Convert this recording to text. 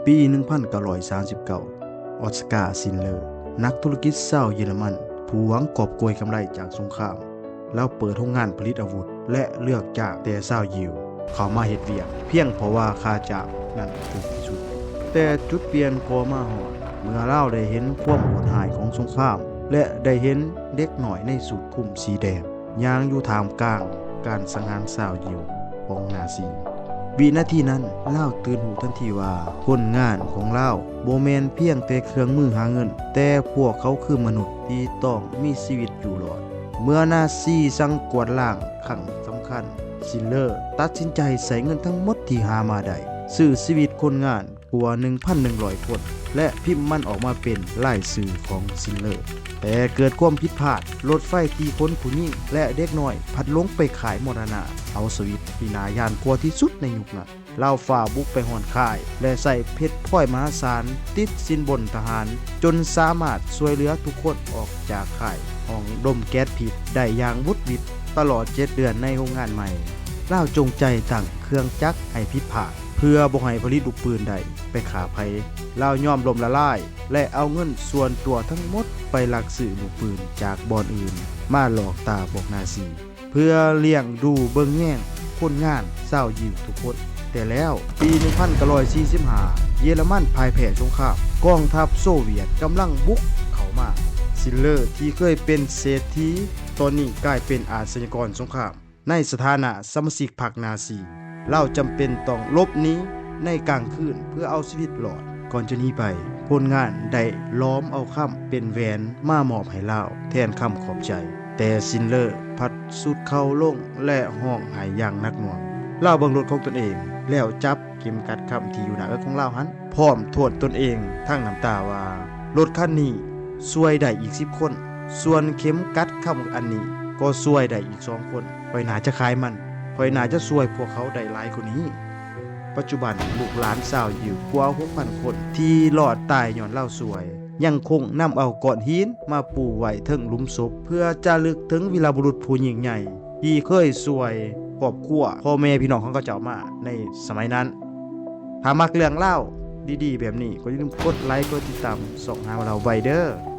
ປີໜຶ່ງພັນເກົ້າຮ້ອຍສາມສິບເກົ້າ ອອດສະກາ ຊິນເລີ ນັກທຸລະກິດຊາວເຢຍລະມັນ ຜູ້ຫວັງກອບໂກຍກຳໄລຈາກສົງຄາມ, ລາວເປີດໂຮງງານຜະລິດອາວຸດ ແລະ ເລືອກຈ້າງແຕ່ຊາວຢິວເຂົ້າມາເຮັດວຽກ ພຽງເພາະວ່າຄ່າຈ້າງນັ້ນຖືກທີ່ສຸດ. ແຕ່ຈຸດປ່ຽນກໍມາຮອດ ເມື່ອລາວໄດ້ເຫັນຄວາມໂຫດຮ້າຍຂອງສົງຄາມ ແລະ ໄດ້ເຫັນເດັກນ້ອຍໃນສູດຄຸມສີແດງ ຍ່າງຢູ່ທ່າມກາງການສັງຫານຊາວຢິວຂອງນາຊີ. ວິນາທີນັ້ນ ລາວຕື່ນຮູ້ທັນທີວ່າ ຄົນງານຂອງລາວບໍ່ແມ່ນພຽງແຕ່ເຄື່ອງມືຫາເງິນ, ແຕ່ພວກເຂົາຄືມະນຸດທີ່ຕ້ອງມີຊີວິດຢູ່ລອດ. ເມື່ອນາຊີສັ່ງກວາດລ້າງຄັ້ງສຳຄັນ, ຊິນເລີຕັດສິນໃຈໃຊ້ເງິນທັງໝົດທີ່ຫາມາໄດ້ ຊື້ຊີວິດຄົນງານ ກວ່າໜຶ່ງພັນໜຶ່ງຮ້ອຍຄົນ ແລະ ພິມມັນອອກມາເປັນລາຍຊື່ຂອງຊິນເລີ. ແຕ່ເກີດຄວາມຜິດພາດ, ລົດໄຟທີ່ຂົນຜູ້ຍິງ ແລະ ເດັກນ້ອຍພັດລົງໄປຄ້າຍມໍລະນະ ເອົາຊີວິດທີ່ໜ້າຢ້ານກົວທີ່ສຸດໃນຍຸກນັ້ນ. ລາວຟ້າວບຸກໄປຮ່ອນຄ້າຍ ແລະ ໃຊ້ເພັດພອຍມະຫາສານຕິດສິນບົນທະຫານ ຈົນສາມາດຊ່ວຍເຫຼືອທຸກຄົນອອກຈາກຄ້າຍຫ້ອງດົມແກັສພິດໄດ້ຢ່າງຫວຸດຫວິດ. ຕະຫຼອດເຈັດເດືອນໃນໂຮງງານໃໝ່, ລາວຈົງໃຈຕັ້ງເຄື່ອງຈັກໃຫ້ຜິດພາດ ເພື່ອບໍ່ໃຫ້ຜະລິດລູກປືນໄດ້ໄປຂ້າໃຜ. ລາວຍອມລົ້ມລະລາຍ ແລະ ເອົາເງິນສ່ວນຕົວທັງໝົດໄປລັກຊື້ລູກປືນຈາກບ່ອນອື່ນ ມາຫຼອກຕາພວກນາຊີ ເພື່ອລ້ຽງດູເບິ່ງແຍງຄົນງານຊາວຢິວທຸກຄົນ. ແຕ່ແລ້ວ ປີໜຶ່ງພັນເກົ້າຮ້ອຍສີ່ສິບຫ້າ ເຢຍລະມັນພ່າຍແພ້ສົງຄາມ, ກອງທັບໂຊວຽດກຳລັງບຸກເຂົ້າມາ. ຊິນເລີ ທີ່ເຄີຍເປັນເສດຖີ ຕອນນີ້ກາຍເປັນອາຊະຍາກອນສົງຄາມ ໃນສະຖານະສະມາຊິກພັກນາຊີ. ລາວຈຳເປັນຕ້ອງຫຼົບໜີໃນກາງຄືນເພື່ອເອົາຊີວິດລອດ. ກ່ອນຈະໜີໄປ, ຄົນງານໄດ້ຫຼອມເອົາຄຳເປັນແຫວນມາມອບໃຫ້ລາວແທນຄຳຂອບໃຈ, ແຕ່ຊິນເລີພັດຊຸດເຂົ່າລົງ ແລະ ຮ້ອງໄຫ້ຢ່າງໜັກໜ່ວງ. ລາວເບິ່ງລົດຂອງຕົນເອງ ແລ້ວຈັບເຂັມກັດຄຳທີ່ຢູ່ໜ້າເອິກຂອງລາວຫັ້ນ ພ້ອມໂທດຕົນເອງທັງນ້ຳຕາວ່າ, ລົດຄັນນີ້ຊ່ວຍໄດ້ອີກສິບຄົນ, ສ່ວນເຂັມກັດຄຳອັນນີ້ກໍຊ່ວຍໄດ້ອີກສອງຄົນ. ຂ້ອຍໜ້າຈະຂາຍມັນ, ຂ້ອຍໜ້າຈະຊ່ວຍພວກເຂົາໄດ້ຫຼາຍກວ່ານີ້. ປັດຈຸບັນ ລູກຫຼານຊາວຢິວກວ່າຫົກພັນຄົນທີ່ລອດຕາຍຍ້ອນລາວຊ່ວຍ ຍັງຄົງນຳເອົາກ້ອນຫີນມາປູໄວ້ເທິງຫຼຸມສົບ ເພື່ອຈະລຶກເຖິງວີລະບຸລຸດຜູ້ຍິ່ງໃຫຍ່ ທີ່ເຄີຍຊ່ວຍຄອບຄົວພໍ່ແມ່ພີ່ນ້ອງຂອງເຂົາເຈົ້າມາໃນສະໄໝນັ້ນ. ຖ້າມັກເລື່ອງລາວດີໆແບບນີ້ ກໍຢ່າລືມກົດໄລກ໌ ກົດຕິດຕາມຊ່ອງຫາເລົ່າໄວ້ເດີ້.